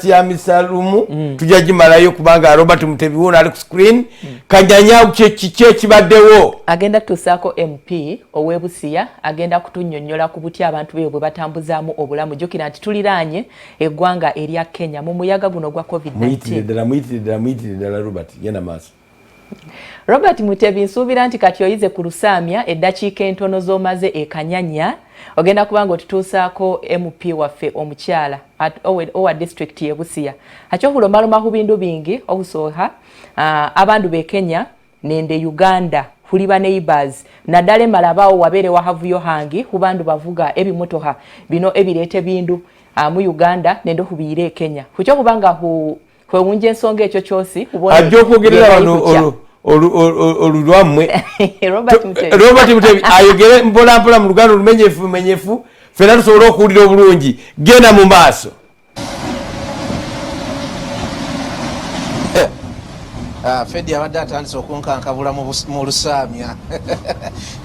Research ya Mr. Lumu tujja gimalayo kubanga Robert Mutebi wuuno ali ku screen. Kanyanya kiki ekibaddewo? Agenda tutuusaako MP ow'e Busia, agenda kutunnyonnyola ku butya abantu beyo bwe batambuzaamu obulamu. Jjukira nti tuliraanye eggwanga erya Kenya mu muyaga guno ogwa Muyitire COVID-19. ddala, muyitire ddala, muyitire ddala. Robert, genda maaso. Robert Mutebi, nsuubira nti kati oyize ku Lusaamya. Eddakiika entono z'omaze ekanyanya ogenda kuba nga otutuusaako MP waffe omukyala owa disitulikiti ye Busia. Akyohulomaloma ku bindu bingi. Okusooka, abandu be Kenya nende Uganda khuli ba neighbors, naddala emalabaawo wabeere wahavuyo hangi khu bandu bavuga ebimotoka bino ebireeta ebindu mu Uganda nende okhubiira e Kenya. Khukyokhuba khwewunja ensonga ekyo kyosi. Ajja okwogerera wano olulwammwe. Robert Mutebi. Robert Mutebi ayogere mpolampola mu Luganda olumenyefu menyefu, fena tusobole okuwulira obulungi. Genda mu maaso. Ah, Fedi abadde atandise okunkankabula mu Lusaamya.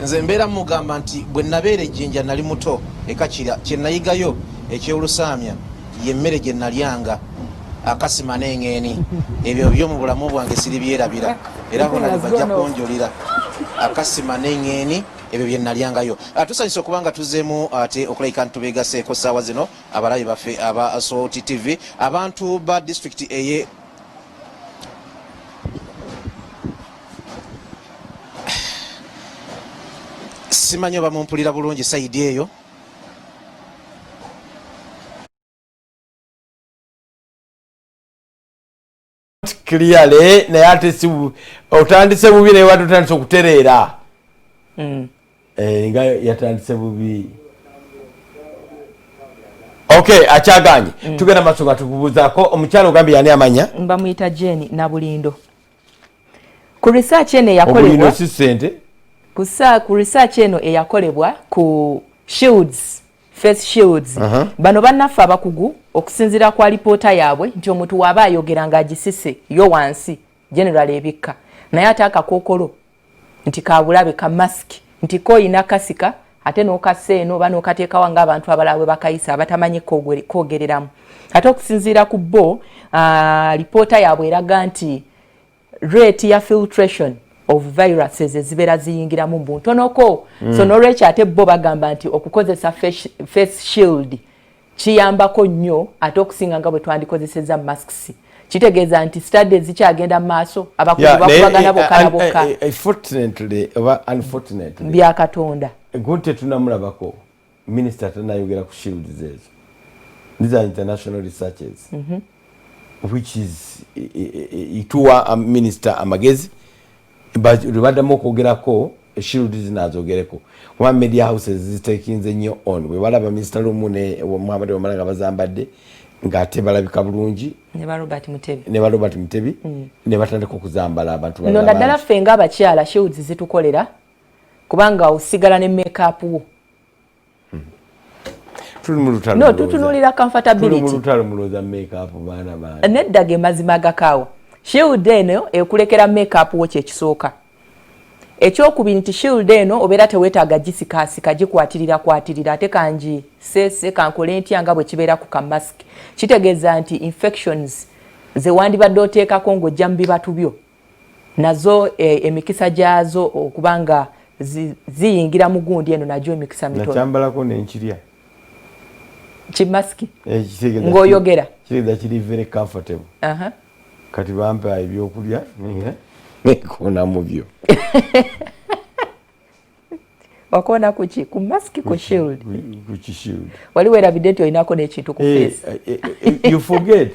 Nze mbeera mugamba nti bwe nabeera ejjinja nali muto ekakira kye nayigayo eky'Olusaamya yemmere gye nalyanga, akasima n'eŋŋeeni. Ebyo byo mu bulamu bwange siribyerabira, era bona bajja kunjulira, akasima n'eŋŋeeni ebyo bye nalyangayo. Ah, tusanyusa okuba nga tuzeemu ate okulabika nti tubeegaseeko ssaawa zino, abalabi baffe aba Salt TV, abantu ba disitulikiti eye simanyi oba mumpulira bulungi side eyo. Clearly, naye ate si otandise bubi, naye wadde otandise okutereera. Eh, nga yatandise bubi. Okay, akyaganye. Tugenda maaso nga tukubuuzaako omukyalo. Ogambye yani amanya? Bamuyita Jane Nabulindo. Ku research eno obulindo eyakolebwa si sente. Ku research eno eyakolebwa ku shields, face shields, bano bannaffe abakugu, okusinziira ku alipoota yaabwe nti omuntu waaba ayogera ng'agisise yo wansi, general ebikka, naye ate akakookolo nti kabulabe ka masiki, nti koyina kasika ate n'okassa eno oba n'okateekawa ng'abantu abalala bwe bakayisa abatamanyi kwogereramu. Ate okusinziira ku bo, lipoota yaabwe eraga nti rate ya filtration of viruses ezibeera ziyingiramu mbu ntonoko. So nolwekyo ate bo bagamba nti okukozesa face shield kiyambako nnyo ate okusinga nga bwe twandikozeseza masks. Kitegeeza nti studies zikyagenda mu maaso, abakugu bakubagana bokka na bokka. Fortunately oba unfortunately, bya Katonda. Gundi tetunamulabako, minisita tanayogera ku shields ezo. These are international researches which is ituwa minisita amagezi lwe baddamu okwogerako shield zino azogereko, kuba media houses zitekinze nnyo on bwe balaba Minisita Lumu ne Muhammad Wamala nga bazambadde ng'ate balabika bulungi. Ne ba Robert Mutebi. Ne ba Robert Mutebi ne batandika okuzambala abantu no balala naddala bangi. Ffe ng'abakyala shields zitukolera kubanga osigala ne makeup wo. Tuli mu lutalo. No, Mulowooza. tutunuulira Tuli mu comfortability. lutalo, mulowooza makeup baana bange. Nedda, ge mazima agakaawa. Shield eno ekulekera makeup wo, kyekisooka. Ekyokubiri nti shield eno obeera teweetaaga gisikaasika, gikwatirira kwatirira, ate kangi seese kankole ntya nga bwe kibeera ku kamask. Kitegeeza nti infections ze wandibadde oteekako ng'ojja mu bibatu byo nazo emikisa gyazo okuba nga ziyingira mu gundi eno nagyo emikisa mitono. Nakyambalako nenkirya. Kimasiki? Eh, Ng'oyogera. Kitegeeza kiri very comfortable. Kati bampa ebyokulya nekoona mu byo. Wakoona kuki? Ku masiki, ku shield? Ku kishield. Wali weerabidde nti olinako n'ekintu ku Eh, face. You forget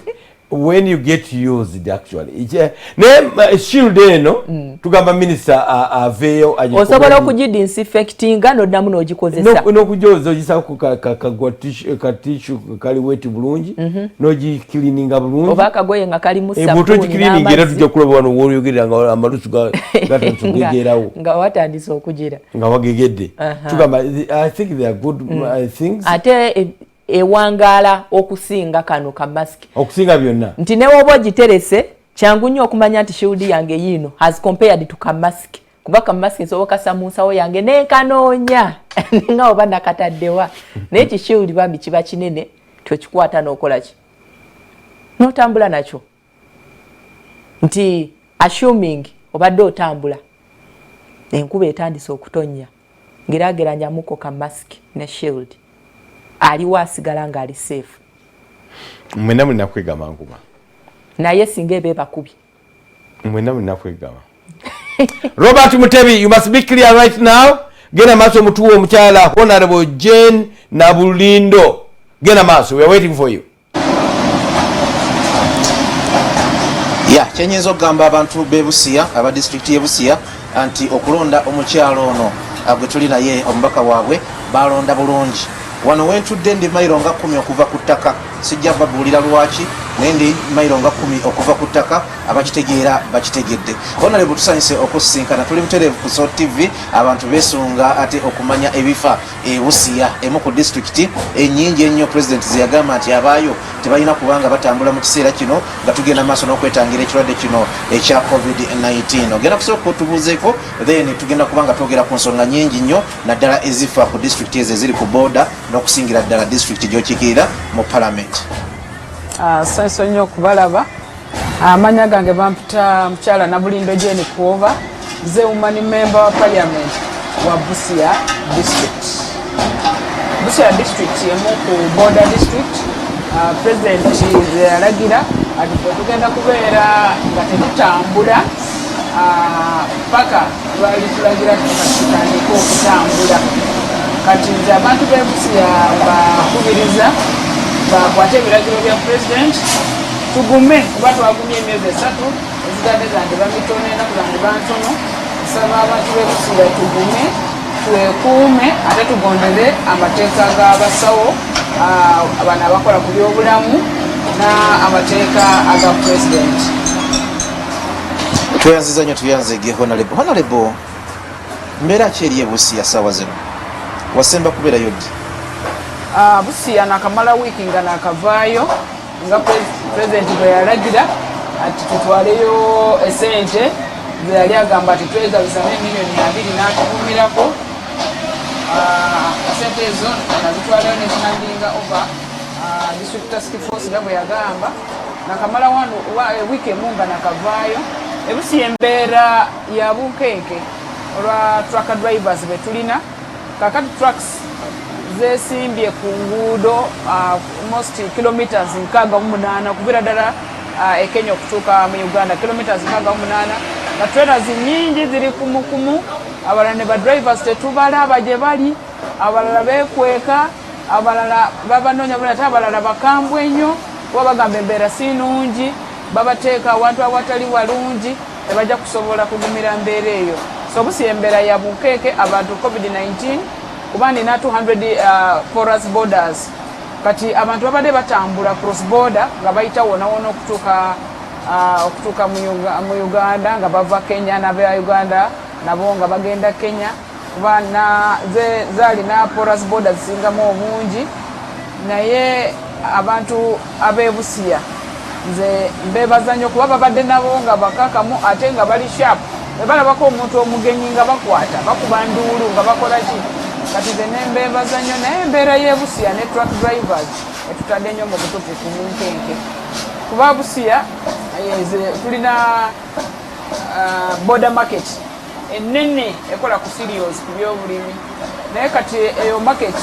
when you get used actually. Naye shield eno tugamba minisita aveeyo. Osobola okugidisinfectinga noddamu n'ogikozesa. N'okugyoza, ogisako ka tissue kali wet bulungi n'ogicleaninga bulungi. Oba akagoye nga kalimu Eh, sabbuuni bw'otogicleaninga era n'amazzi. tujja kulaba wano woyogerera nga amalusu gatandise okugegerawo. Nga watandise okugira. Nga wagegedde. Tugamba I think they are good things. Ate ewangaala okusinga kano ka masiki. Okusinga byonna. Nti ne woba ogiterese, kyangu nnyo okumanya nti shield yange yiino as compared to kamasiki, kuba kamasiki nsobola okassa mu nsawo yange nenkanoonya nga oba nakataddewa, naye kishield bambi kiba kinene, tokikwata n'okola ki. N'otambula nakyo nti assuming obadde otambula, enkuba etandise okutonnya, ngerageranyamuko ka mask ne shield, aliwo asigala ng'ali safe. Mwenna mulina kwegama nkuba. Naye singa eba ebakubye? Mwenna mulina kwegama. Robert Mutebi, you must be clear right now. Genda maaso, omutuwa omukyala Honorable Jane Nabulindo. Genda maaso, we are waiting for you. Ya, kyenyinza okugamba abantu b'e Busiya, aba disitulikiti y'e Busiya, nti okulonda omukyalo ono gwe tuli naye omubaka waabwe, balonda bulungi. Wano wentudde ndi mayiro nga 10 okuva ku ttaka. Sijja babuulira lwaki, naye ndi mayiro nga 10 okuva ku ttaka. Abakitegeera bakitegedde. Honorable, tusanyuse okusisinkana. Tuli butereevu ku Salt TV. Abantu besunga ate okumanya ebifa ebusiya, emu ku disitulikiti enyingi ennyo Pulezidenti zeyagamba nti abaayo tebalina kubanga batambula mu kiseera kino nga tugenda maaso n'okwetangira ekirwadde kino ekya COVID-19. Ogenda kusooka otubuuzeeko, then tugenda kuba nga twogera ku nsonga nyingi nnyo, naddala ezifa ku disitulikiti ezo eziri ku booda, n'okusingira ddala disitulikiti gy'okiikirira mu palamenti. Sanyusa nnyo okubalaba. Amanya gange bampita mukyala Nabulindo Jane Kwoba, nze woman member wa parliament wa Busia District. Busia District emu ku border district. President yalagira ati ffe tugenda kubeera nga tetutambula paka lwali tulagira tutandike okutambula. Kati nze abantu b'ebusiya bakubiriza bakwate ebiragiro bya president, tugume, kuba twagumye emyezi 3 ezigadde zandiba mitono, enaku zandiba ntono. Nsaba abantu b'ebusiya tugume, twekuume, ate tugondere amateeka g'abasawo, bano abakola ku byobulamu, n'amateeka aga president. Tweyanziza nnyo, tuyanzege honorable. Honorable, mbeera ki eri ebusiya saawa zino? Wasemba kubeerayo ddi? Busiya nakamala wiiki nga nakavaayo, nga president bwe yalagira ati tutwaleyo esente zeyali agamba ati twegabisa ne miliyoni 20, n'atukumirako. Esente ezo nazitwalayo nezihandinga over district task force nga bwe yagamba. Nakamala wano wiiki emu nga nakavaayo. Ebusiya embeera ya bunkenke olwa truck drivers betulina. Kakati trucks zesimbye ku nguudo almost kilometers 68 okuvira ddala e Kenya okutuuka mu Uganda, kilometers 68, nga trailers nyingi ziri kumukumu. Abalala ne badrivers tetubalaba gye bali, abalala bekweka, abalala babanoonya buli, ate abalala bakambwe nnyo kuba bagamba embeera si nungi, babateeka awantu awatali walungi, tebajja kusobola kugumira mbeera eyo. So busi embeera ya bunkeeke abantu COVID-19, kuba nina 200 porous borders. Kati abantu babadde batambula cross border nga bayita wona wona okutuuka mu Uganda nga bava Kenya, n'aba Uganda nabo nga bagenda Kenya, kuba zaalina porous border zisingamu obungi. Naye abantu ab'ebusiya nze mbebaza nnyo kuba babadde nabo nga bakakamu ate nga bali sharp. Bwe balabako omuntu omugenyi nga bakwata, bakuba nduulu, nga bakola ki. Kati nze nembebaza nnyo. Naye embeera y'ebusiya ne truck drivers etutadde nnyo mu butuufu ku bunkenke, kuba Busiya tulina border market enene ekola ku cereals, ku byobulimi. Naye kati eyo market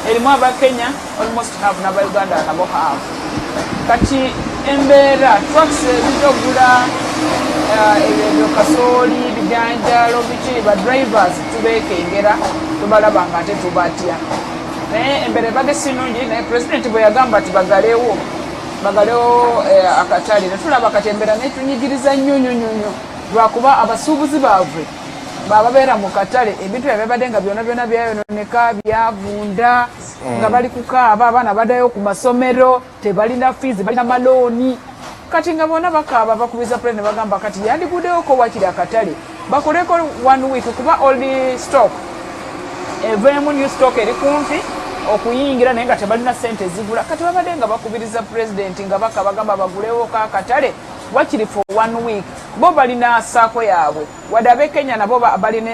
erimu Abakenya almost half n'Abauganda nabo half. Kati embeera, trucks ezijja okugula ebyo kasooli, bijanjalo, biki, ba drivers tubekengera, tubalaba nga ate tubatya. Naye embeera ebadde si nungi. Naye president bwe yagamba nti bagalewo, bagalewo akatale, netulaba kati embeera netunyigiriza nnyo nnyo nnyo nnyo, lwakuba abasuubuzi baabwe bababeera mu katale, ebintu byabwe byabadde nga byona byona byayononeka, byavunda, nga bali kukaaba. Abaana baddayo ku masomero tebalina fees, balina malooni. Kati nga bonna bakaaba, bakubiza president, bagamba kati yandiguddewoko wakiri akatale bakoleko one week, kuba old stock eveemu, new stock eri kumpi okuyingira, naye nga tebalina sente zigula. Kati babadde nga bakubiriza president nga bakabagamba bagulewo akatale wakiri for one week. Bo balina SACCO yaabwe, wadde ab'ekenya nabo balina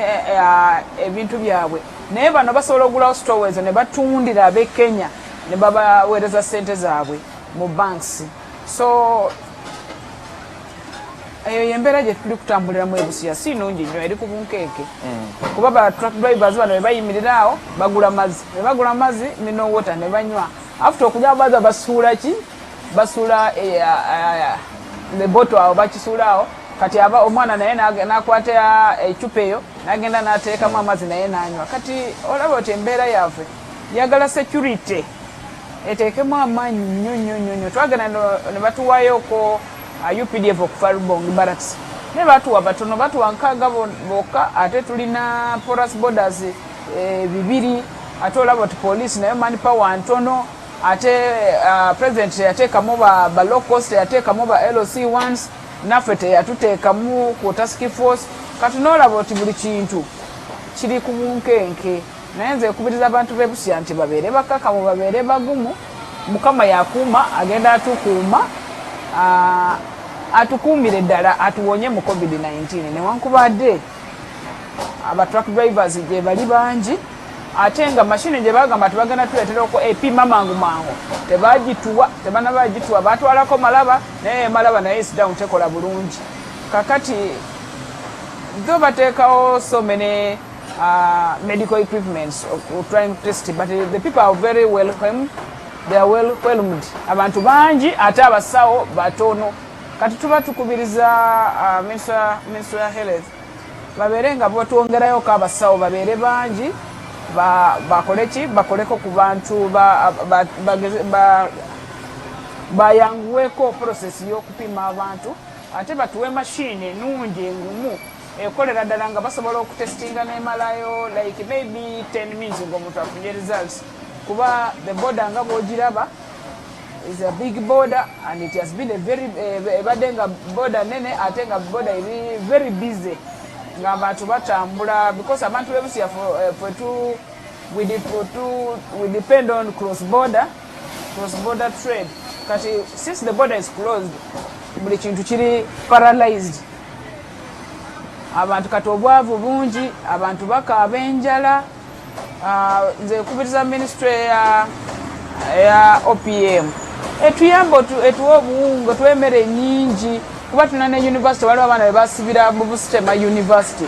ebintu byabwe, naye bano basobola okugulawo store ezo ne batundira ab'ekenya ne babaweereza sente zaabwe mu banks. So eyo yembeera gye tuli kutambuliramu ebusiya si nungi nnyo, eri ku bunkenke. Kuba ba truck drivers bano bebayimirira awo bagula mazzi, bebagula mazzi, mineral water, ne banywa. After okunywa amazzi basuula ki, basuula the bottle awo, bakisuula awo. Kati aba omwana naye nakwata ecupa eyo nagenda nateekamu amazzi naye nanywa. Kati olaba oti embeera yaffe yagala security eteekemu amaanyi nnyo nnyo nnyo nnyo. Twagenda ne batuwayoko UPDF okufa Rubongi Barracks, naye batuwa batono, batuwa 60 bokka, ate tulina porous borders 2. Ate olaba oti police nayo manpower ntono. Ate president teyateekamu ba low cost, teyateekamu ba LC ones, naffe teyatuteekamu ku task force. Kati noolaba oti buli kintu kiri ku bunkenke. Naye nze nkubiriza abantu b'Ebusya nti babeere bakakamu, babeere bagumu. Mukama yakuuma, agenda atukuuma, atukuumire ddala, atuwonye mu COVID-19. Newankubadde aba truck drivers gye bali bangi, ate nga mashini gye bagamba tebagenda tuleetera epima mangu mangu tebagituwa, tebanabagituwa. Batwalako Malaba, naye Malaba naye is down, tekola bulungi. Kakati though bateekawo so many medical equipments of trying to test, but the people are very welcome, they are well welcomed. Abantu bangi ate abasawo batono. Kati tuba tukubiriza Minister ya Health babeere nga batwongerayoko abasawo, babeere bangi, bakole ki, bakoleko ku bantu, bayanguweko process y'okupima abantu, ate batuwe mashini enungi engumu ekolera ddala nga basobola okutestinga nemalayo like maybe 10 minutes ngaomuntu afunye results. Kuba the border nga bwogiraba is a big border and it has been a very ebadde nga border nene, ate nga border eri very busy ng'abantu batambula, because abantu b'Ebusia ffe we depend on cross border trade. Kati since the border is closed, buli kintu kiri paralyzed. Abantu kati obwavu bungi, abantu bakaaba enjala. Nze nkubiriza ministry ya OPM etuyambe, etuwe obuwunga, etuwe emmere nyingi, kuba tulina ne university, waliwo abaana bebasibira mu Busitema University,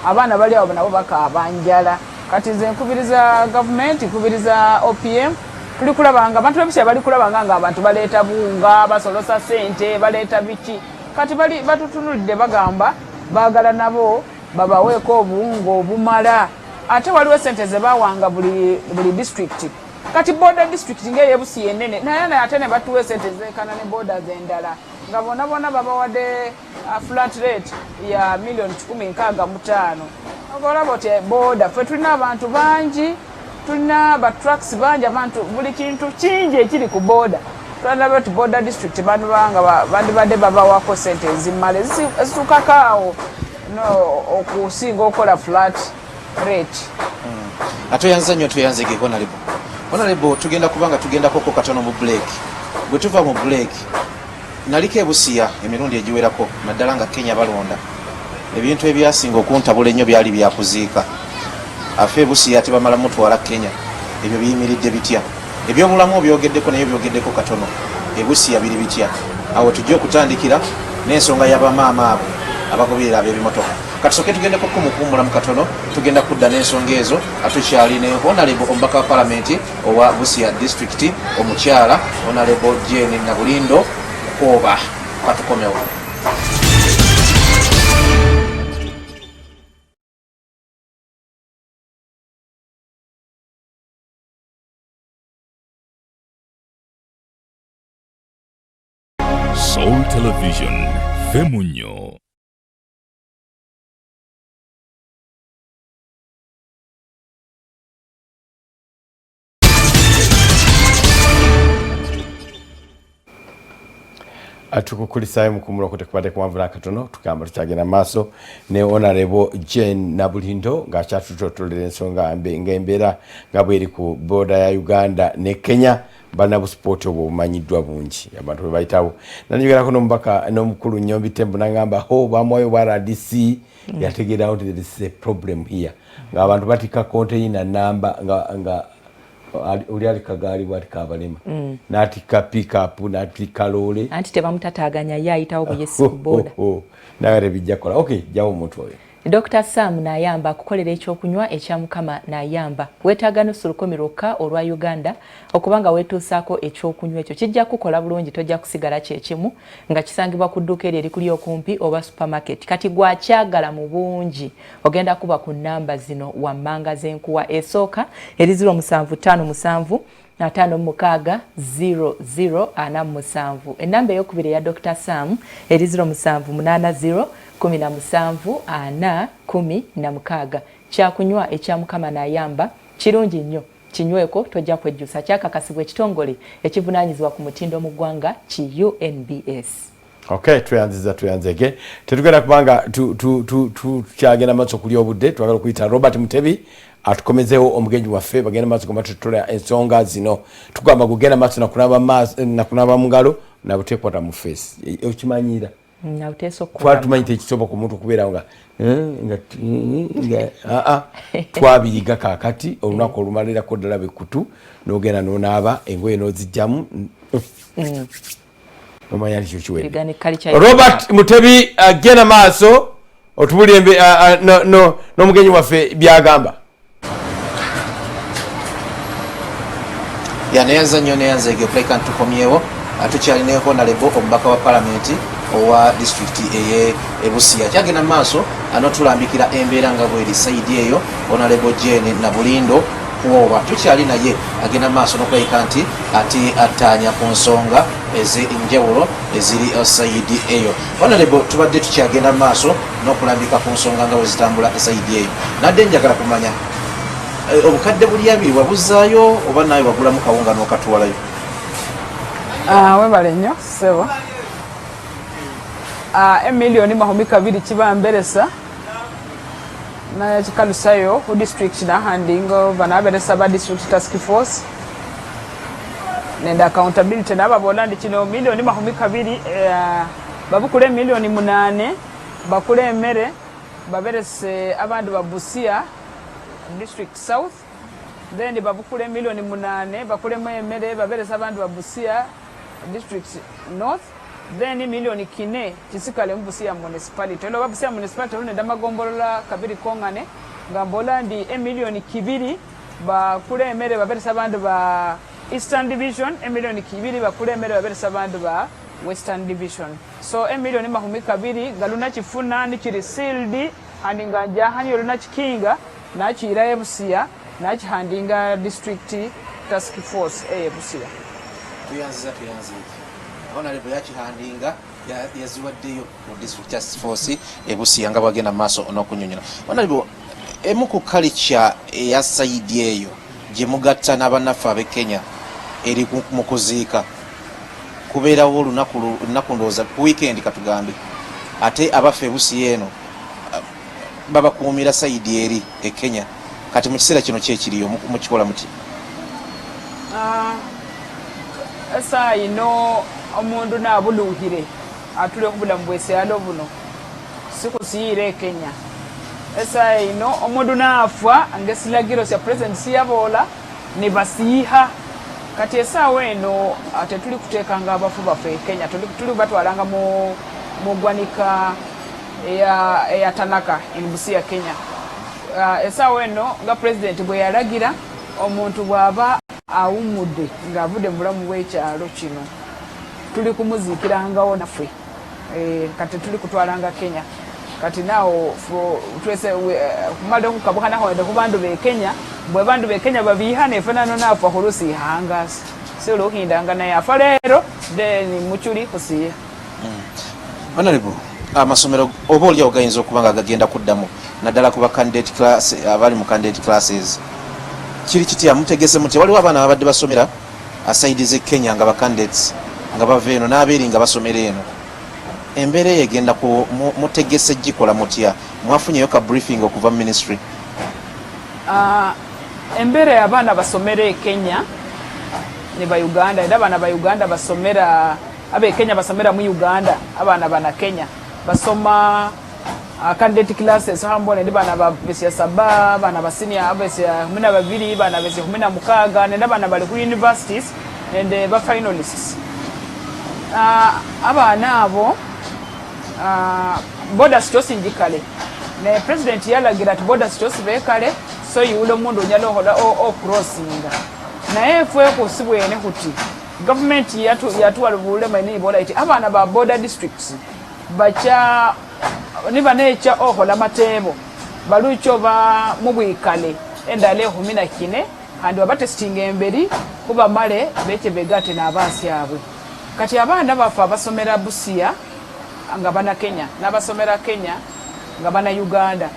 abaana bali awo nabo bakaaba njala. Kati nze nkubiriza gavumenti, nkubiriza OPM, tuli kulabanga abantu b'Ebusia bali kulabanga nga abantu baleeta buwunga, basolosa sente, baleeta biki. Kati bali batutunulidde, bagamba baagala nabo babaweeko obuwunga obumala. Ate waliwo sente ze bawanga buli district. Kati border district ngaeyebusiya enene, naye ate ne batuwa esente zenkana ne borders endala, nga bona bona babawadde flat rate ya miliyoni 165. Olaba oti border ffe tulina abantu bangi, tulina ba trucks bangi, abantu, buli kintu kingi ekiri ku border. Twalaba oti border district bandibanga bandibadde babawako sente ezimala ezituukako awo, no okusinga okukola flat rate. Atoyanza nnyo, tweyanzege honorable. Honorable, tugenda kubanga tugendakoko katono mu break. Bwe tuva mu break, naliko ebusiya emirundi egiwerako, naddala nga Kenya balonda. Ebintu ebyasinga okuntabula ennyo byali byakuziika afe ebusiya, tebamala mutwala Kenya. Ebyo biyimiridde bitya? Ebyobulamu obyogeddeko, naye byogeddeko katono. Ebusiya biri bitya? Awo tujja okutandikira n'ensonga y'abamaama abo abagoberera ab'ebimotoka. Katusooke tugendeko kumukuumulamu katono, tugenda kudda n'ensonga ezo. Atukyali ne honorable omubaka wa palamenti owa Busia District omukyala, Honorable Jane Nabulindo Kwoba. Katukomewo. Soul Television, Femunyo. Tukukulisaayo mukumula okutekubadde kuwanvula katono. Tugamba tukyagenda maaso ne Honorable Jane Nabulindo ng'akyatutotolera ensonga ng'embeera nga bweri ku border ya Uganda ne Kenya. Balina busipooti obwo obumanyiddwa bungi abantu bwe bayitawo. Nanyogerako n'omubaka n'omukulu Nyombi Tembo, nagamba ho bamuwayo bwa RDC. Yategeerawo nti there is a problem here, ng'abantu batikka konteyina namba nga Oli ali kagaali bwati kabalema n'atikka pickup, n'atikka loole. Anti tebamutataganya, ye ayitawo buyesi ku boda. Naye tebijja kukola. Okay, jjawo omuntu oyo. Dr Sam Nayamba akukolera ekyokunywa ekya Mukama Nayamba. Weetaaga 50 lwokka olwa Uganda okuba nga weetuusaako ekyokunywa ekyo. Kijja kukola bulungi, tojja kusigala kyekimu, nga kisangibwa ku dduuka eryo erikuli okumpi oba supermarket. Kati gwakyagala mu bungi, ogenda kuba ku nnamba zino wammanga z'enkuwa. Esooka eri 0757 56 00 47. Ennamba eyokubiri eya Dr Sam eri 0780 17 4 16. Kyakunywa ekya Mukama Nayamba kirungi nnyo, kinyweko tojja kwejjusa. Kyakakasibwa ekitongole ekivunaanyizibwa ku mutindo mu ggwanga ki UNBS. Okay, tweyanziza, tweyanzege. Tetugenda kubanga tukyagenda maaso okulya obudde. Twagala okuyita Robert Mutebi atukomezeewo omugenyi waffe. Bagenda maaso gamba tutula ensonga zino, tugamba gugenda maaso nakunaaba mu ngalo nabutekwata mu face, okimanyira. Twali tumanyi tekisoboka omuntu okubeerawo nga nga twabiriga. Kakati olunaku olumalirako ddala bekutu n'ogenda n'onaaba engoye n'ozijjamu, omanya nti kyo kiwedde. Robert Mutebi, genda maaso otubulire n'omugenyi waffe byagamba. Ya, neyanza nnyo, neyanzege okuleka ntukomyewo. Tukyali ne honorable omubaka wa palamenti owa disitulikiti eye Ebusia, kyagenda mu maaso anotulambikira embeera nga bweri side eyo, Honorable Jane Nabulindo Kuoba. Tukyali naye, agenda mu maaso n'okulabika nti ate attaanya ku nsonga ez'enjawulo eziri side eyo. Honorable, tubadde tukyagenda mu maaso n'okulambika ku nsonga nga bwe zitambula side eyo. Nadde njagala kumanya, obukadde buli abiri wabuzaayo oba naawe wagulamu kawunga n'okatwalayo? Webale nnyo ssebo. 20,000,000 kibamberesa nakikalusayo ku district, nahandinga banaberesa ba district task force nende accountability, nababola ndi kino 20,000,000, babukule 8,000,000 bakule emmere baberese abandu ba Busia district south, then babukule 8,000,000 bakulemu emmere baberese abandu ba Busia district north, then 4,000,000 kisikale mu Busia municipality. Olwo Busia municipality olunenda amagombolola kabiri kongane, nga mbola ndi 2,000,000 bakule emmere baberese abandu ba eastern division, 2,000,000 bakule emmere baberese abandu ba western division. So 20,000,000 nga lunakifuna nikiri sealed handi nga njahani olunakikinga nakiyirayo Ebusia, nakihandinga district task force eye Busia. Tuyanziza, tuyanziza. Honorable yakihandinga, yaziwaddeyo mu district task force Ebusia nga bwagenda mu maaso n'okunyonyola. Honorable, emu ku culture eya side eyo gye mugatta n'abannaffe ab'e Kenya eri mu kuziika. Kubeerawo olunaku lunaku ndowooza ku weekend katugambe, ate abaffe Ebusia eno babakuumira side eri e Kenya. Kati mu kiseera kino kyekiriyo mukikola muti? Esaa yino omundu nabuluhire atule khubulamu bwesyalo buno, sikhusiyire e Kenya. Esaa yino omundu nafwa ngesilagiro sya president siyabola nibasiiha. Kati esaawa eno tetuli kuteekanga abafu baffe e Kenya, tuli batwalanga mu gwanika eya Tanaka in Busia, Kenya. Esaawa eno nga president bwe yalagira, omuntu bw'aba awummudde ng'avudde mu bulamu bw'ekyalo kino, tuli kumuziikirangawo naffe. Kati tuli kutwalanga Kenya. Kati naawo twese kumala okukabukana ku bandu be Kenya, bwe bandu be Kenya babiiha nefe nano nafa khulusiihanga si olukhindanga naye afa leero then muchuli khusiiha. Honorable, amasomero oba oliawo gayinza okuba nga gagenda kuddamu, naddala ku ba candidate class, abali mu candidate classes. Kiri kitya? Mutegese mutya? Waliwo abaana babadde basomera side z'e Kenya nga ba candidates nga bava eno n'abeeri nga basomera eno. Embeera eyo egenda ku mutegese gikola mutya? Mwafunyeyo ka briefing okuva mu ministry? Embeera y'abaana basomera e Kenya ne ba Uganda, era abaana ba Uganda basomera, abe Kenya basomera mu Uganda, abaana bana Kenya basoma. Candidate classes hambona ndi bana ba besya 7, bana ba senior besya 12, bana besya 16, nenda bana bali ku universities and ba finalists. Abaana abo borders chosi njikale ne president yalagira ati borders chosi bekale, so yulo mundu onyala okhola o crossinga. Naye fwe kusibwene kuti government yatuwa bulema ine ibola iti abaana ba border districts bacha niba necha okhola matebo balucho ba mubwikale endala 14, kandi babatestinga emberi kubamale beche begate n'abaasi abwe. Kati abaana baffe abasomera Busia nga bana Kenya n'abasomera Kenya nga bana Uganda,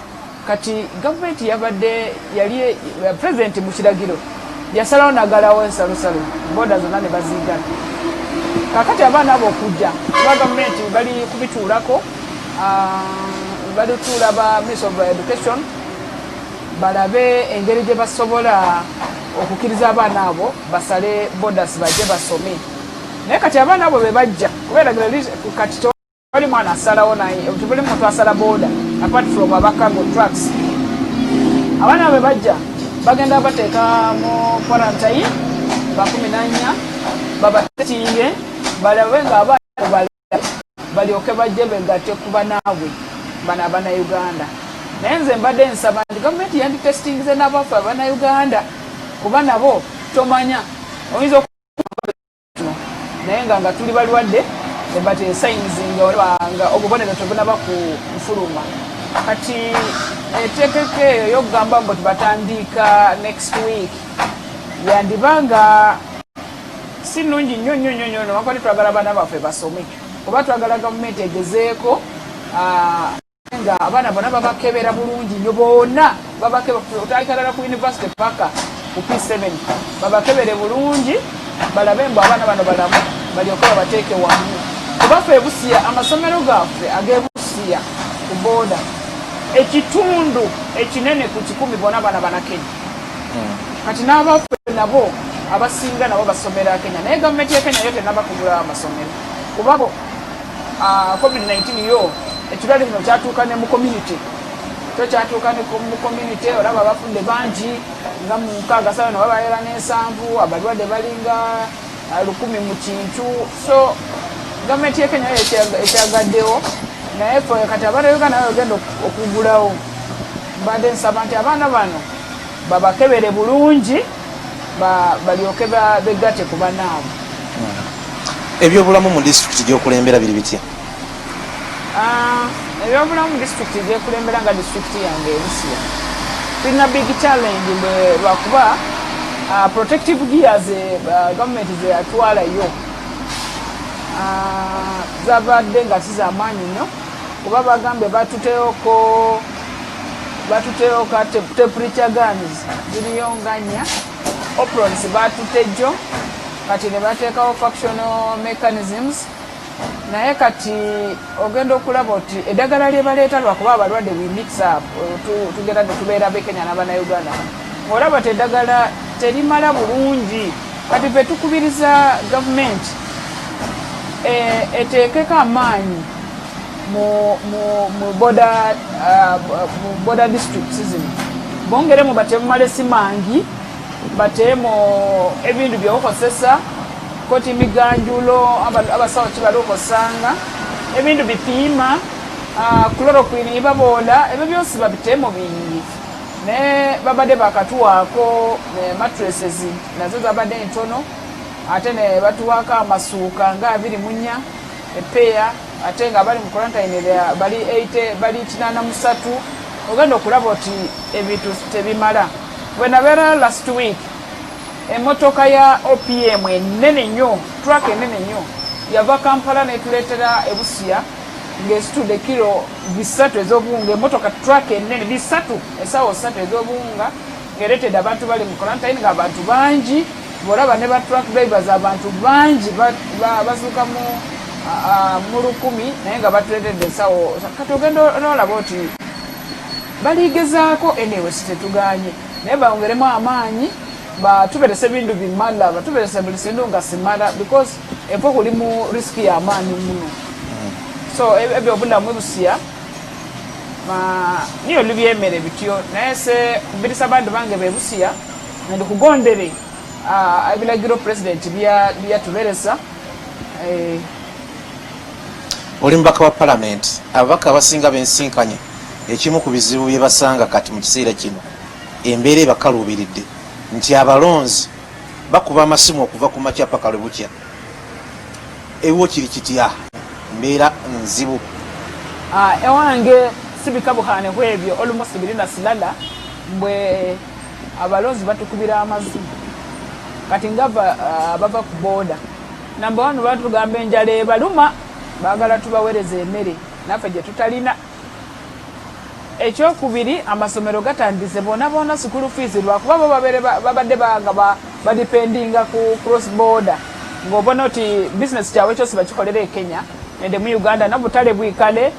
kati gavumenti yabadde yali president mu kiragiro yasalawo nagalawo ensalosalo, boda zonna ne bazigala. Kakati abaana abo okujja kuba gavumenti bali kubituulako, balituula ba Minister of Education balabe engeri gye basobola okukkiriza abaana abo basale borders bajje basome. Naye kati abaana abo be bajja kubeera kati tewali mwana asalawo, naye tebuli muntu asala border apart from aba cargo trucks. Abaana abo be bajja bagenda bateeka mu quarantine ba 14, babatestinge balabe nga abaana balyoke bajje begatte ku banaabwe bano Abanauganda. Naye nze mbadde nsaba nti gavumenti yanditestingize n'abaffe Abanauganda, kuba nabo tomanya oyinza naye nga tuli balwadde, but signs nga obubonero tebunaba ku nfuluma. Kati etekeka eyo yokugamba mbu tubatandika next week yandibanga si nnungi nnyo nnyo nnyo nnyo, newankubadde twagala abaana baffe basome, oba twagala gavumenti egezeeko nga abaana bonna babakebera bulungi nnyo, bonna otandika ku university paka ku P7, babakebere bulungi balabe mbu abaana bano balamu, balyoke babateeke wamu. Kuba ffe Ebusiya, amasomero gaffe ag'ebusiya ku booda, ekitundu ekinene ku 100 bonna baana Banakenya. Kati n'abaffe nabo abasinga nabo basomera Kenya, naye gavumenti ya Kenya yo tenaba kugula amasomero, kuba bo COVID-19 yo ekirwadde kino kyatuuka ne mu community, kyo kyatuuka ne mu community. Olaba abafudde bangi nga mu 6 sawa no babaera n'ensanvu, abalwadde balinga 1000 mu kintu. So gavumenti ya Kenya yo ekyagaddewo, naye fe kati abaana Uganda nayo ogenda okugulawo. Mbadde nsaba nti abaana bano babakebere bulungi balyoke begatte ku banaabwe. Ebyobulamu mu disitulikiti gyokulembera biri bitya? Ebyobulamu mu disitulikiti gyekulembera nga disitulikiti yange Ebusia, tulina big challenge mbwe lwakuba protective gears gavumenti zeyatwalayo zabadde nga si zamaanyi nnyo, kuba bagambye batuteyo ka temperature guns ziriyo nga nnya, aprons batutejjo, kati ne bateekawo functional mechanisms. Naye kati ogenda okulaba oti eddagala lye baleeta, lwakuba abalwadde we mix up, tugenda ne tubeera Bekenya n'Abanauganda, ng'olaba ti eddagala terimala bulungi. Kati fe tukubiriza gavumenti eteekeko amaanyi mu border districts zino, bongeremu batemu malesi mangi, bateemu ebintu byokhosesa koti emiganjulo abasawo kibalukhosanga, ebindu bipima, chloroquine ibabola, ebyo byosi babiteemu bingi. Naye babadde bakatuwaako mattresses, nazo zabadde ntono, ate ne batuwaako amasuuka nga 24 epeya, ate nga bali mu quarantine bali 80, bali 83. Ogenda okulaba oti ebintu tebimala. Bwe nabeera last week, emotoka ya OPM enene nnyo, truck enene nnyo, yava Kampala netuleetera Ebusia ng'esitudde kiro 300 ez'obuwunga. Emotoka truck enene 300, esawo 3 ez'obuwunga, ng'ereetedde abantu bali mu quarantine, ng'abantu bangi. Bw'olaba ne ba truck drivers, abantu bangi basuuka mu 1000, naye nga batuleetedde ensawo. Kati ogenda n'olaba oti baligezaako. Anyway, si tetuganye, naye bongeremu amaanyi, batuberese ebintu bimala, batuberese buli sindu nga simala, because efo kuli mu risk y'amaanyi muno. So ebyobulamu Ebusia Niyo lubyemere bityo, naye se kubirisa bandu bange bebusiya nende kugondere ebilagiro president byatuberesa. Oli mubaka wa palamenti. Ababaka abasinga bensinkanye, ekimu ku bizibu bye basanga kati mu kiseera kino, embeera ebakaluubiridde nti abalonzi bakuba amasimu okuva ku makya paka lwe bukya. Ewo kiri kitya? Mbeera nzibu. Ewange sibikabukhane khwebyo, almost biri nasilala mbwe abalonzi batukubira amasimu kati ngava bava ku boda. Number one, batugamba enjala ebaluma, bagala tubawereza emmere naffe gye tutalina. Ekyokubiri, amasomero gatandise, bona bona school fees, lwakuba bo babadde nga badependinga ku cross border, ng'obona oti business kyabwe kyosi bakikolera e Kenya nende mu Uganda, nobutale bwikale,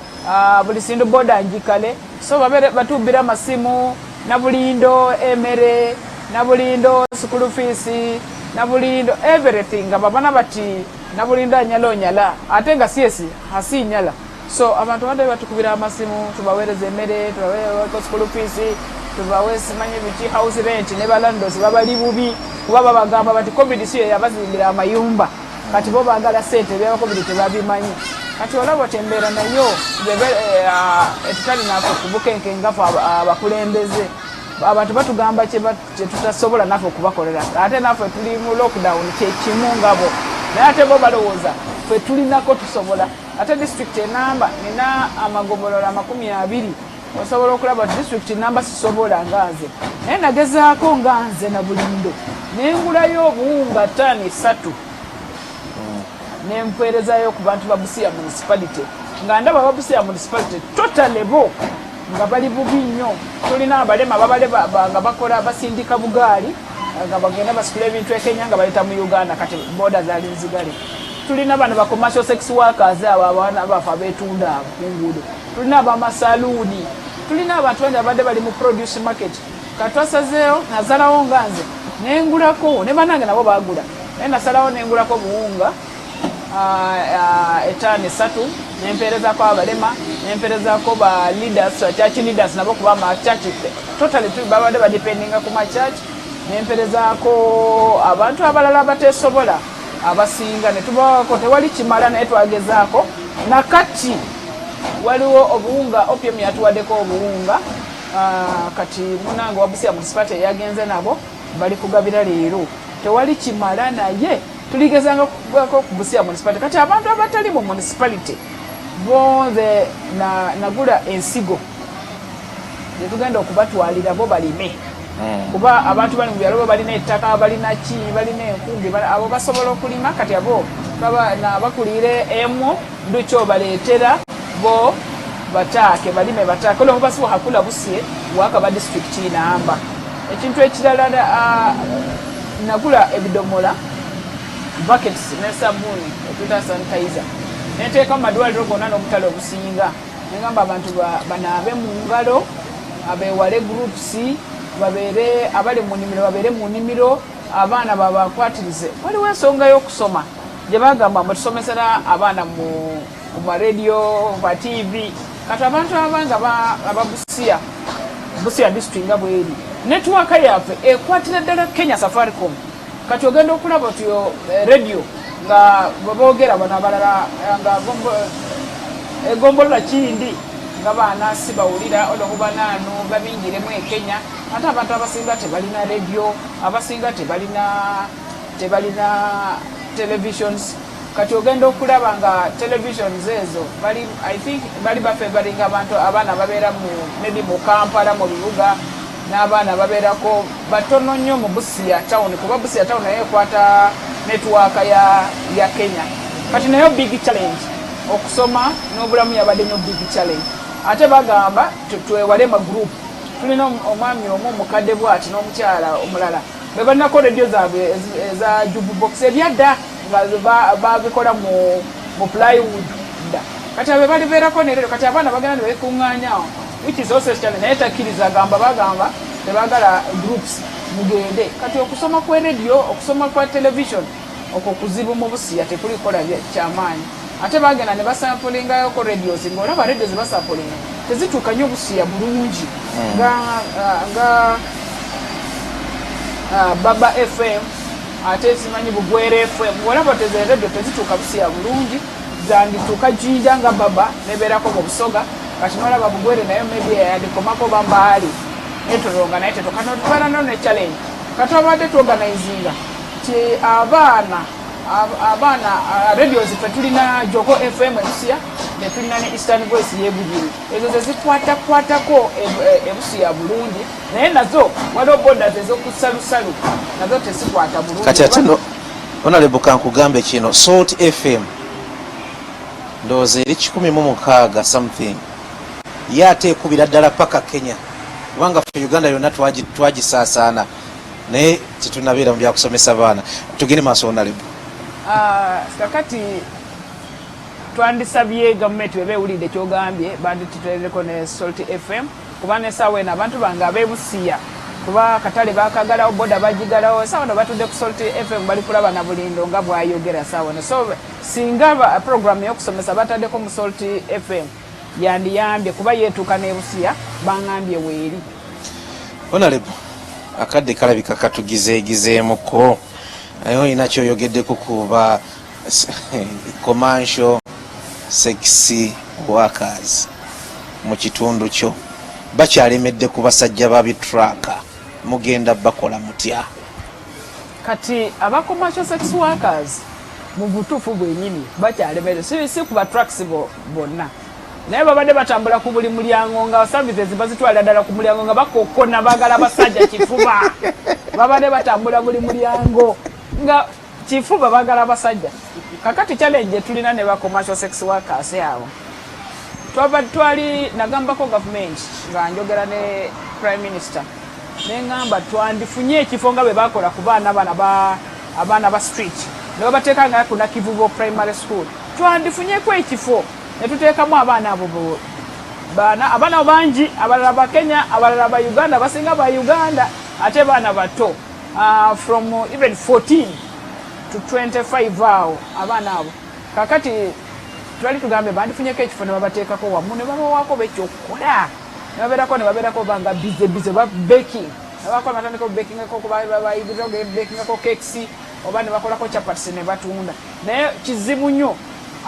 buli sindu border njikale. So babere batubira amasimu nabulindo emere, nabulindo school fees, nabulindo everything, nga babona bati nabulindo anyala onyala, ate nga siesi hasinyala. So abantu badde batukubira amasimu tubaweereza emmere, tubaweereza school fees, tubawe simanyi biki, house rent, ne balandlords babali bubi kuba babagamba bati COVID si yabazimbira amayumba, kati bo baagala sente, ebyaba COVID tebabimanyi. Kati olaba oti embeera nayo etutali naffe kubukenke ngafe abakulembeze. Abantu batugamba kyetutasobola naffe okubakolera, ate naffe tuli mu lockdown kyekimu ngabo, naye ate bo balowooza ffe tulinako tusobola. Ate disitulikiti enamba nina amagombolola 20, osobola okulaba disitulikiti namba sisobola nga nze, naye nagezaako nga nze na bulindo nengulayo obuwunga ttaani 3 nempeerezayo ku bantu ba Busia Municipality, nga ndaba ba Busia Municipality totally bo nga bali bubi nnyo. Tulina abalema babale nga bakola basindika bugaali nga bagenda basitula ebintu e Kenya nga baleta mu Uganda, kati boda zaali nzigale. Tulina bano ba commercial sex workers, abo abaana baffe abetunda abo ku nguudo, tulina abamasaluuni, tulina abantu bangi abadde bali mu produce market. Kati twasazeewo, nasalawo nga nze nengulako, ne bannange nabo bagula, naye nasalawo nengulako buwunga etaano 3, nempeerezako abalema, nempeerezako ba leaders, church leaders nabo, kuba ama church totally babadde badependinga ku ma church, nempeerezaako abantu abalala abateesobola abasinga netubawako. Tewali kimala, naye twagezaako. Nakati waliwo obuwunga, OPM yatuwaddeko obuwunga. Kati munange wa Busia Municipality yagenze nabo bali kugabira leero. Tewali kimala, naye tuligezangako ku Busia Municipality. Kati abantu abatali mu municipality bonze nagula ensigo netugenda okubatwalira bo balime, kuba abantu bali mu byalo bo balina ettaka, balina ki, balina enkumbi, abo basobola okulima. Kati abo nabakulire emu ndukyo baleetera bo bataake, balime bataake, olwokuba si wakakula busye wakaba disitulikiti namba. Ekintu ekirala, nagula ebidomola, buckets ne sabuuni etuyita sanitizer, neteeka mu madwaliro gonna n'obutale obusinga, negamba abantu banaabe mu ngalo, abeewale groups, babeere abali mu nnimiro babeere mu nnimiro, abaana babakwatirize. Waliwo ensonga y'okusoma gye bagamba mbu tusomesera abaana mu marediyo, ba TV. Kati abantu abanga ababusiya, Busia district nga bweri, network yaffe ekwatira ddala Kenya, Safaricom. Kati ogenda okulaba otyo radio nga bweboogera bano abalala nga egombolola kindi nga baana si bawulira, olwokuba naanu babingiremu e Kenya. Ate abantu abasinga tebalina radio, abasinga tebalina televisions. Kati ogenda okulaba nga televisions ezo bali, I think bali bafevaringa abantu, abaana babeera mu maybe mu Kampala, mu bibuga, n'abaana babeerako batono nnyo mu Busia Town, kuba Busia Town nayo ekwata network ya Kenya. Kati nayo big challenge, okusoma n'obulamu yabadde nnyo big challenge. Ate bagamba twewale ma group. Tulina omwami omu omukadde bwati n'omukyala omulala be balinako rediyo zaabwe eza jukebox ebyadda nga babikola mu plywood dda. Kati abe balibeerako nerero, kati abaana bagenda ne bekuŋŋaanyaawo, which is also challenge. Naye takkiriza, agamba, bagamba tebagala groups, mugende. Kati okusoma kwa radio, okusoma kwa television okwo kuzibu mu Busiya, tekulikola kyamaanyi. Ate bagenda ne basampulingayoko radios, ng'olaba radio zebasampulinga. Tezituuka nnyo Busiya bulungi nga nga Baba FM, ate simanyi Bugwere FM. Olaba teze radio tezituuka Busiya bulungi, zandituuka Jinja nga Baba nebeerako mu Busoga. Kati nolaba Bugwere nayo maybe yandikomako Bambaali netoronga, naye tetokano no ne challenge. Kati abadde tuorganizinga ti abaana abaana radios, ffe tulina Joko FM Ebusiya, netulina ne Eastern Voice yebugiri. Ezo zezikwatakwatako Ebusiya bulungi, naye nazo waliwo borders ezokusalusalu, nazo tezikwata bulungi. Kati ate no, Honorable, kankugambe kino: Salt FM ndowooza eri 106 something, ye ate ekubira ddala paka Kenya, kubanga ffe Uganda yonna twagisaasaana, naye tetunabeera mu byakusomesa baana. Tugende maaso, Honorable. Kakati twandisabye gavumenti weba ewulidde kyogambye, bandituterereko ne Salt FM, kuba nesaawa eno abantu bange abebusiya, kuba katale bakagalawo, boda bagigalawo, esaawa eno batudde ku Salt FM bali kulaba na Bulindo nga bwayogera saawa eno. So singa program ey'okusomesa bataddeko mu Salt FM, yandiyambye, kuba yeetuuka n'ebusiya, bangambye weeri. Honorable, akadde kalabika katugizeegizeemuko, naye olina kyoyogeddeko kuba commercial sex workers mu kitundu kyo bakyalemedde ku basajja ba bitraka. Mugenda bakola mutya? Kati aba commercial sex workers mu butuufu bwenyini bakyalemere, si ku ba trucks bonna, naye babadde batambula ku buli mulyango nga services bazitwalira ddala ku mulyango, nga bakokona bagala basajja kifuba. Babadde batambula buli mulyango nga kifuba bagala basajja. Kakati challenge tulina ne ba commercial sex workers abo, twaba twali nagambako gavumenti nga njogera ne Prime Minister, neŋŋamba twandifunye ekifo nga bwe bakola ku baana bana ba abaana ba street ne babateeka nga ku Nakivubo Primary School. Twandifunyeko ekifo ne tuteekamu abaana abo baana, abaana bangi, abalala ba Kenya, abalala ba Uganda, basinga ba Uganda, ate baana bato, from even 14 to 25 awo abaana abo. Kakati twali tugambe bandifunyeko ekifo ne babateekako wamu ne babawaako bekyokukola ne babeerako banga busy busy ba baking, abakola batandika bakingako, bakingako cakes oba ne bakolako chapati ne batunda. Naye kizibu nnyo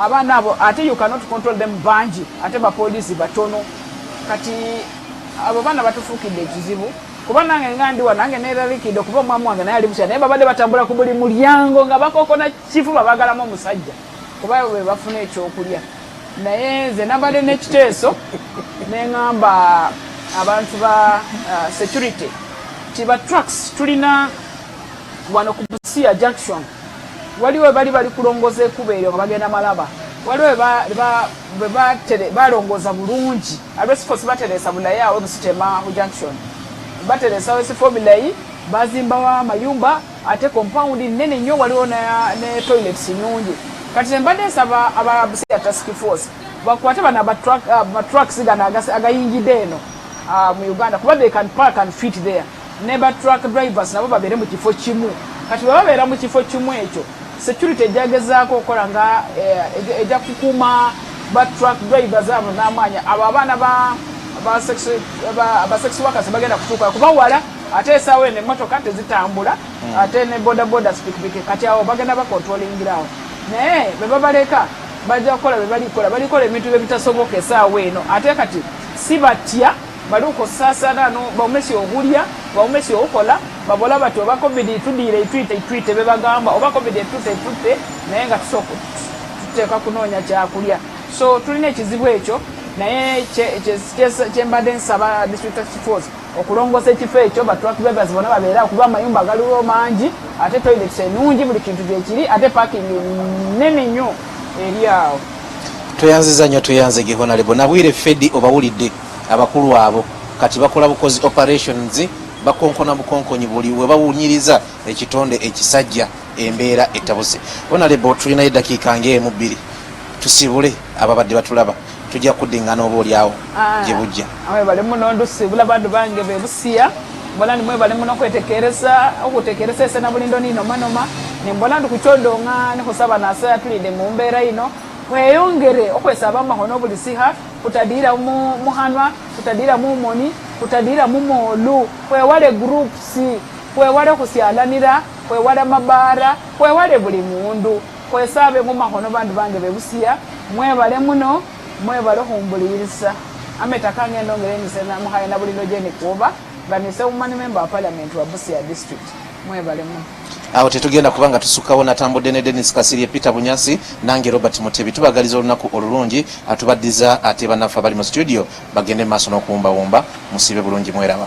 abaana abo, ate you cannot control them, bangi, ate bapoliisi batono. Kati abo baana batufuukidde ekizibu, kuba nange nga ndiwa nange neeralikidde, okuba omwami wange naye ali Busia, naye babadde batambula ku buli mulyango nga bakokona kifuba bagalamu omusajja, kuba bwe bafuna ekyokulya. Naye nze nabadde n'ekiteeso neŋŋamba abantu ba security ti ba trucks tulina wano ku Busia Junction, waliwo bali bali kulongoza ekkubo eryo nga bagenda Malaba, waliwo bwe balongoza bulungi alwesifo bateresa bulayi awo Busitema ku junction, bateresawo esifo bilayi, bazimbawo amayumba ate compound nene nnyo, waliwo ne toilets nnungi. Kati mbadde nsaba aba Busia Task Force bakwate bano abatrucks gano agayingidde eno mu Uganda, kuba they can park and fit there, ne ba truck drivers nabo babeere mu kifo kimu. Kati bwe babeera mu kifo kimu ekyo, security ejjagezaako okukola nga ejja kukuuma ba truck drivers abo n'amaanyi. Abo abaana ba sex workers bagenda kutuuka kuba wala, ate esaawa eno emmotoka tezitambula, ate ne boda boda, pikipiki. Kati awo bagenda bakontrolingirawo, naye bwe babaleka bajja kukola bwe balikola, balikola ebintu bye bitasoboka esaawa eno. Ate kati si batya bali okusaasana no baumesi okulya, baumesi okukola, babola bati oba COVID tudiire etwite etwite, bebagamba oba COVID etute etute, naye nga tuteeka kunoonya kyakulya. So tulina ekizibu ekyo, naye kyembadde nsaba district task force okulongoosa ekifo ekyo, ba truck drivers bonna babeera, kuba amayumba galiwo mangi, ate toilets enungi, buli kintu gyekiri, ate parking nene nnyo eri awo. Tweyanziza nnyo, tweyanzege Honorable Nabwire Fedi. Obawulidde abakulu abo, kati bakola bukozi operations, bakonkona bukonkonyi buli we bawunyiriza ekitonde ekisajja, embeera etabuse. Honorable, tulinayo eddakiika ngaemu bbiri tusibule ababadde batulaba, tujja kuddingana oba oliawo gye bujja. Mwebale muno, ndusibula bandu bange bebusiya, mbola ndi mwebale muno kwetekeresa okutekeresa ese na bulindo ninomanoma, nimbola ndi kuchodonga nikhusaba Nasaye atulinde mu mbeera ino. Khweyongere okhwesaba amakhono buli sikha, khutadira mukhanwa, khutadira mumoni, khutadira mumolu, khwewale groups, khwewale khusyalanila, khwewale mabara, khwewale buli mundu, khwesabe mumakhono. Bandu bange bebusia, mwebale muno, mwebale khumbulilisa. Ameta kange ndongele nise mukhaye na bulino jeni kuba nga nise woman member wa parliament wa Busia district. Mwebale muno. Awo tetugenda kubanga tusukawo. Natambudde ne Denis Kasirye, Peter Bunyasi, nange Robert Mutebi. Tubagaliza olunaku olulungi. Atubaddiza ate bannaffe abali mu studio bagende mu maaso n'okuwumbawumba. Musiibe bulungi, mweraba.